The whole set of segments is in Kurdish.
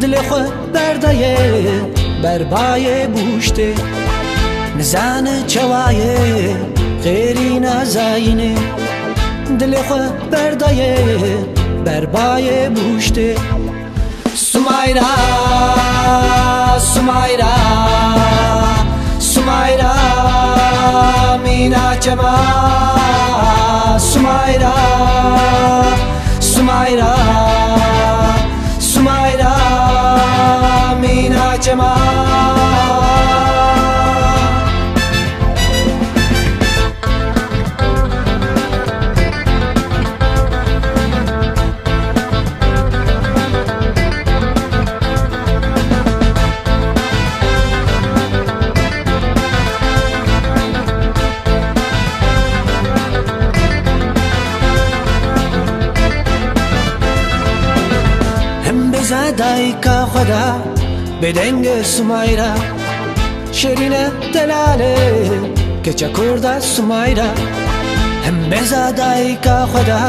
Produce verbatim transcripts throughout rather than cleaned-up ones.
Dilê xwe berdayê ber bayê bûştê. Nizane çewayê xêrî nazayînê. Dilê xwe berdayê ber bayê bûştê. Sumayra, Sumayra, Sumayra, mîna çema. Sumayra, Sumayra, Sumayra, mîna çema. Him bêza dayika xwe da, bêdenge Sumayra. Şêrîne delale, keça kurda Sumayra. Him bêza dayika xwe da,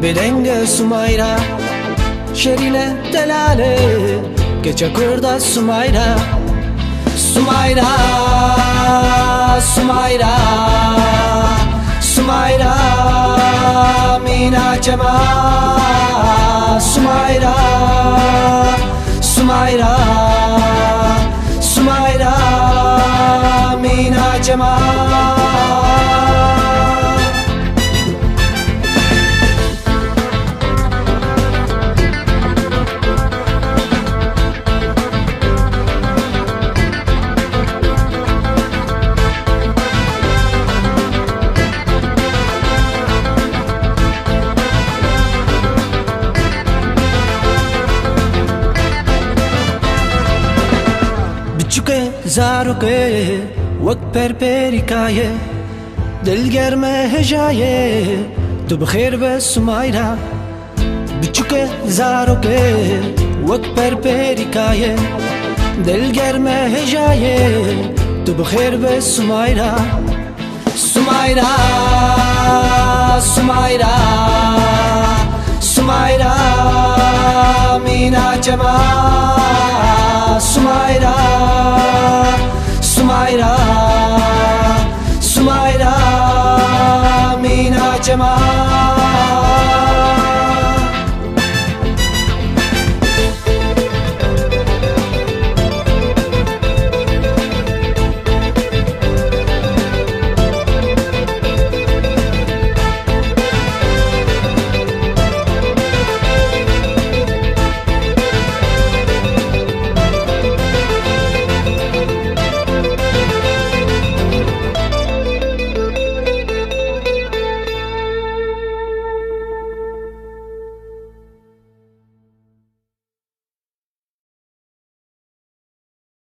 bêdenge Sumayra. Şêrîne delale, keça kurda Sumayra. Sumayra, Sumayra, Sumayra, mîna çema. Sumayra, Sumayra, Sumayra, mîna çema. Biçûke zarokê wek perperîka ye, dilgerme hêja ye, tu bi xêr be Sumayra. Biçûke zarokê wek perperîka ye, dilgerme hêja ye, tu bi xêr be Sumayra. Sumayra, Sumayra, Sumayra, mîna çema. Sumayra,